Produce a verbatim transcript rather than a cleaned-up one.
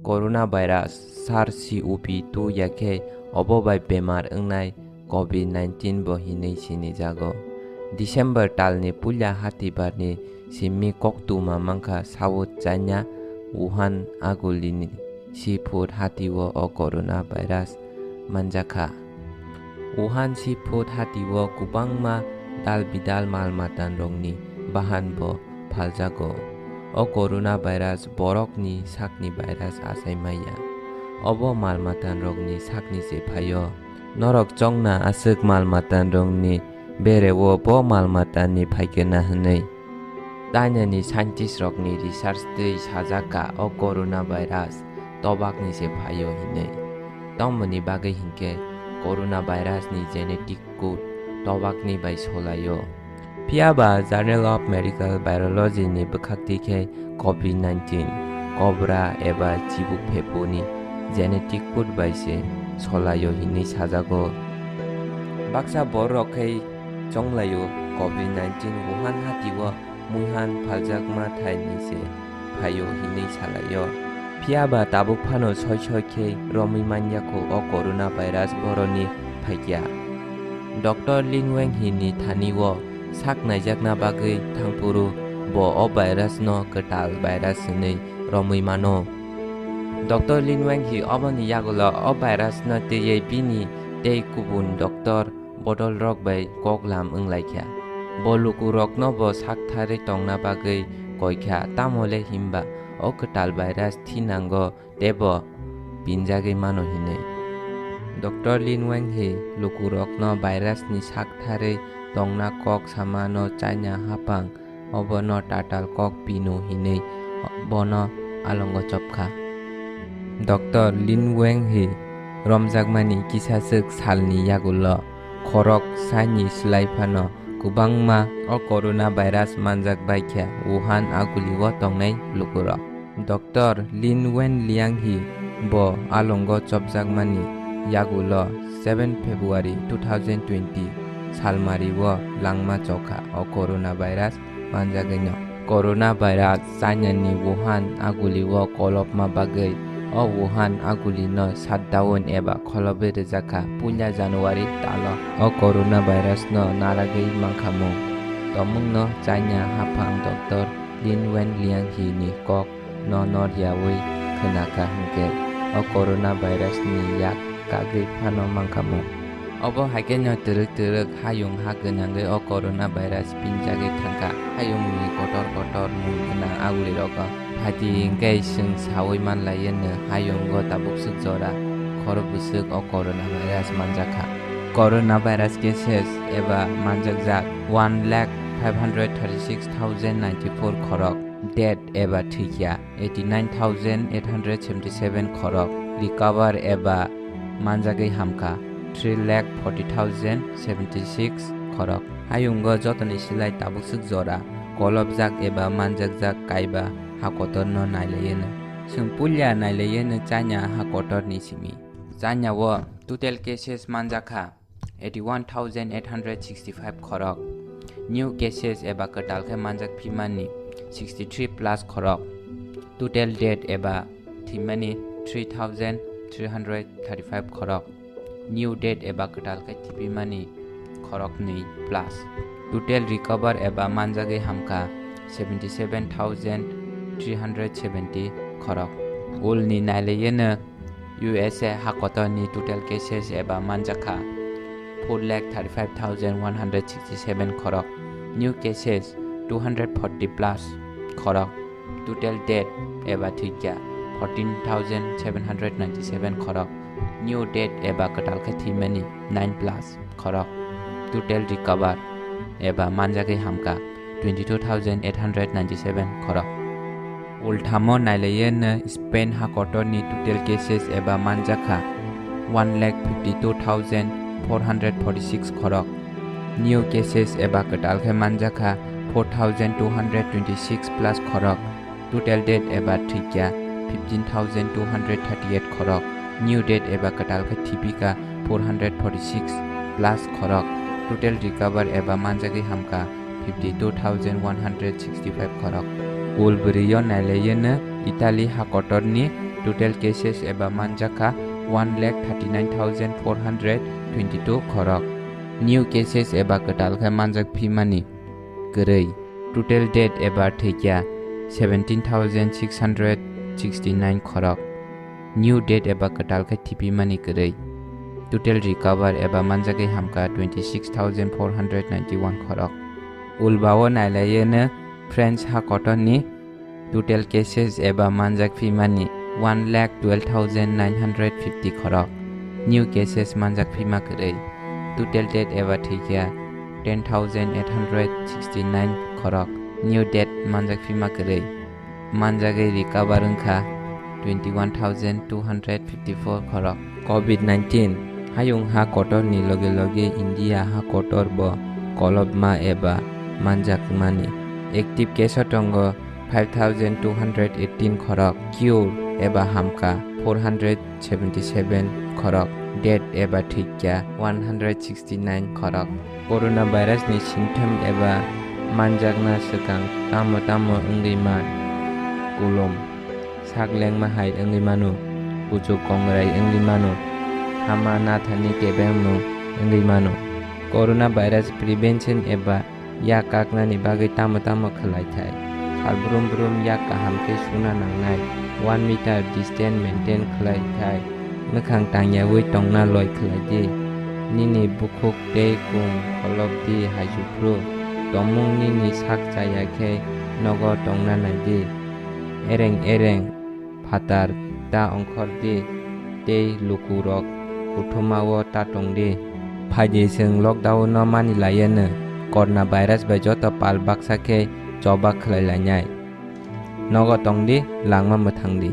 Coronavirus, SARS-CoV two ya khe obo bai bemar wngnai covid nineteen bo hinwi sinijago. December talni puila hatibarni simi koktwma mankha South China, Wuhan agulini seafood hatio o coronavirus manjakha. Wuhan seafood hatio kwbangma dal bidal mal matanrokni bahan bo phaljago. O coronavirus borokni sakni virus achai maya. Obo mal matanrokni sakni se phaio. Norok chongna aswk mal matanrokni bereo bo mal matani phaikena hwnwi. China ni scientist rokni research twi sajak kha o coronavirus tobakni se phaio hinwi. Tongmoni bagwi hinkhe coronavirus ni genetic code tobakni bai solaio. Phiya ba Journal of Medical Virology ni bwkhak twi khe covid nineteen kobra eba chibuk phepuni genetic code bai se solaio hinwi sajago. Baksa borok khe chonglaio covid nineteen Wuhan hatio muihan phaljakma thaini se phaio hinwi salaio. Phiya ba tabuk phano soi soi khe romwi manya kho o coronavirus boroni phaikya. Doctor Lin Wenhe ni thani o sak naijakna bagwi thangphuru bo o virus no kwtal virus hinwi romwi mano. Doctor Lin Wenhe oboni yagulo o virus no twiwi bini tei kubun doctor bodolrok bai kok lam wnglaikha. Bo lukurokno bo saktharwi tongna bagwi koikha, tamole himba o kwtal virus thinango teibo pinjagwi mano hinwi. Doctor Lin Wenhe lukurokno virus ni saktharwi tongna kok samano China haphang obono tatal kok pinu hinwi bono alongo chopkha. Doctor Lin Wenhe romjakmani kisaswk salni yagulo khorok saini slai phano kwbangma o coronavirus manjak baikha Wuhan agulio tongnai lukurok. Doctor Lin Wenliang hi bo alongo chopjakmani yagulo seven February two thousand twenty salmario langma chokha o coronavirus manjagwino. Coronavirus China ni Wuhan agulio kolopma bagwi o Wuhan agulino shutdown eba kholobwi rwjakha puila January talo. O coronavirus no naragwi mankhamung tongmungno China haphang doctor Lin Wenliang hi ni kok no nor yaui khwnakha hwnkhe o coronavirus ni yak kagwi phano mankhamung. Obo haikhe no twrwk twrwk hayung ha gwnangwi o coronavirus pinjagwi thangkha. Hayungni kotor kotor mung gwnang agulirogo phaidi hwnkhe chwng saui manlaiya no hayungo tabukswk jora khorok bwswk o coronavirus manjakha. Coronavirus cases eba manjakjak one lakh five hundred thirty-six thousand ninety-four khorok, dead eba thwikya eighty-nine thousand eight hundred seventy-seven khorok, recover eba manjagwi hamkha three lakh forty thousand seventy-six khorok. Hayungo jotoni silai tabukswk jora kolopjak eba manjakjak kaiba hakotorno nailaiyano. Chwng puila nailaiyano China hakotorni simi. China o total cases manjakha eighty-one thousand eight hundred sixty-five khorok. New cases eba kwtal khe manjak phimani sixty-three plus khorok. Total dead eba thwimani three thousand three hundred thirty-five khorok. New dead eba kwtal khe thwipimani khoroknwi plus. Total recover eba manjagwi hamkha seventy-seven thousand three hundred seventy khorok. Ulni nailaiyano U S A hakotorni total cases eba manjakha four lakh thirty-five thousand one hundred sixty-seven khorok, new cases two hundred forty plus khorok, total dead eba thwikya fourteen thousand seven hundred ninety-seven khorok, new dead eba kwtal khe thwimani nine plus khorok, total recover eba manjagwi hamkha twenty-two thousand eight hundred ninety-seven khorok. Ulthamo nailaiyano Spain hakotorni total cases eba manjakha one lakh fifty-two thousand four hundred forty-six khorok, new cases eba kwtal khe manjakha four thousand two hundred twenty-six plus khorok, total dead eba thwikya fifteen thousand two hundred thirty-eight khorok, new dead eba kwtal khe thwipikha four hundred forty-six plus khorok, total recover eba manjagwi hamkha fifty-two thousand one hundred sixty-five khorok. Ulbrio nailaiyano Italy hakotorni Total cases eba manjak kha one lakh thirty nine thousand four hundred twenty two khorok. New cases eba kwtal khe manjak phimani kwrwi. Total death eba thwikya seventeen thousand six hundred sixty nine khorok. New death eba kwtal khe thipimani kwrwi. Total recover eba manjagwi hamkha twenty six thousand four hundred ninety one khorok. Ulbao nailaiyeno France ha kotorni total cases eba manjak phimani one lakh twelve thousand nine hundred fifty khorok. New cases manjak phima kwrwi. Total death eba thwikya ten thousand eight hundred sixty nine khorok. New death manjak phima kwrwi. Manjagwi recover wngkha twenty one thousand two hundred fifty four khorok. Covid nineteen hayung ha kotorni loge loge India ha kotor bo kolobma eba manjakmani. Active case o tongo five thousand two hundred eighteen khorok, cure eba hamkha four hundred seventy seven khorok, death eba thwikya one hundred sixty nine khorok. Coronavirus ni symptom eba manjakna swkang tamo tamo wngwi man, kulum, sak lengma hai wngwi mano, kuchuk kongrai wngwi mano, hama nathani kebengmung wngwi mano. Coronavirus prevention eba yak kaknani bagwi tamo tamo khlai thai. Sal brum brum yak kaham khe suna nangnai, one meter distance maintain khlai thai. Mwkhang tangyaui tongna loi khlai di. Nini bukhuk tei kung kholop di hai suphru. Tongmung nini sak chaya khe nogo tongna nai di. Ereng ereng phatar ta ongkhor di tei lukurok kuthumao ta tong di. Phaidi chwng lockdown no mani laiya no, corona virus bai joto pal baksa khe choba khlai lainai. Nogo tong di, langma mwthang di.